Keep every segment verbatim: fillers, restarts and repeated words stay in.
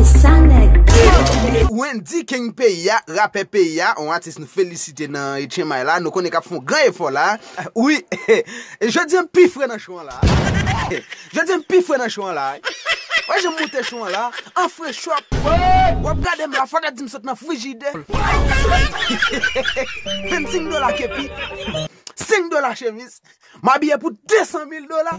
Sound that good. Wendy King peyi a, rapè peyi a, yon atis nou felisite nan Etchenmay la. Nou konnen k ap fè yon gran efò la. Wi, jodi a m pi fre nan show an la. Jodi a m pi fre nan show an la. Wè jan m moute show an la. An fre chòp. W ap gade m la, fò w ta di m sot nan frijidè. Vennsenk dola kepi. Senk dola chemiz. M abiye pou de san mil dola.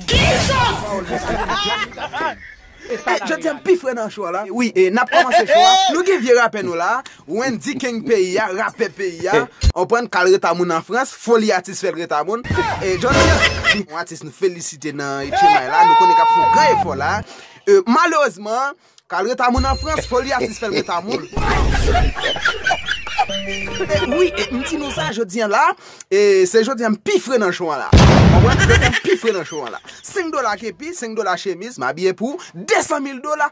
Eh, jodi a m pi fre nan show la. Wi, e n ap kòmanse show a. Nou gen vye rapè nou la. Wendy King peyi a, rapè peyi a. Ou konprann, k al reta moun an Frans. Foli atis fè l reta moun. E jodi a, yon atis nou felisite nan Etchenmay la. Nou konnen k ap fè yon gran efò la. E, malerezman, k al reta moun an Frans, foli atis fè l reta moun. E wi, e m di nou sa jodi a la, e se jodi a m pi fre nan show an la. Konprann? Jodi a m pi fre nan show an la. Senk dola kepi, senk dola chemiz, m abiye pou de san mil dola.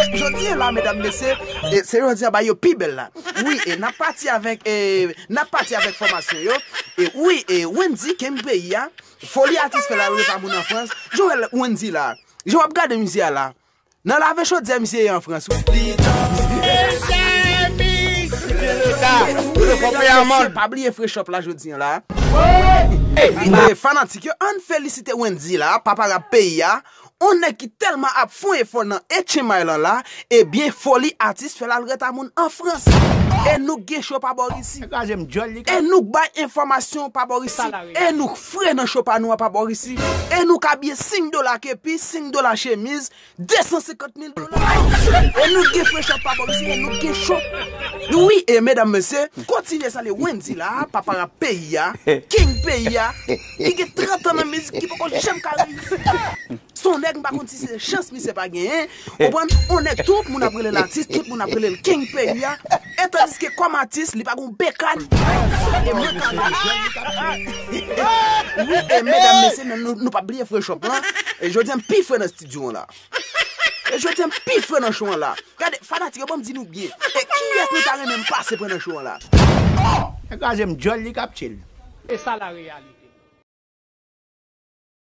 E jodi a la, medam, mesye, e se jodi a bay yo pi bèl la. Wi, e n ap pati avèk, e n ap pati avèk enfòmasyon yo. E wi, e Wendy King peyi a, foli atis fè l al reta moun an Frans. Joel Wendy la. Jan w ap gade misye a la. Nan lave chodyè misye ye an Frans, wi. Mesye, pa bliye fre chòp la jodi a la. E fanatik yo, ann felisite Wendy la, papa rap peyi a. On nèg ki tèlman ap fè yon efò nan Etchenmay lan la, ebyen, foli atis fè l al reta moun an Frans. E nou gen show pa bò isi. E nou bay enfòmasyon pa bò isi. E nou fre nan show pa nou an pa bò isi. E nou k abiye senk dola kepi, senk dola chemiz, de san senkant mil dola. E nou gen fre chòp pa bò isi, e nou gen show. Wi, e medam, mesye, kontinye salye Wendy la, papa rap peyi a, King peyi a, ki gen trant an nan mizik, ki poko janm ka reyisi. Se yon nèg, m pa konn si se chans misye pa genyen. Konprann? On nèg, tout moun ap rele l atis, tout moun ap rele l King peyi a. E tandiske kòm atis, li pa gon bekàn. E mwen ka Wi, e medam, mesye, nou, nou, nou pa bliye fre chòp lan. E jodi a m pi fre nan estidyo an la. E jodi a m pi fre nan show an la. Gade, fanatik yo, ban m di nou byen. E kiyès nou ta renmen m pase pran nan show an la? E kraze m djòl li k ap chill. E sa la reyalite.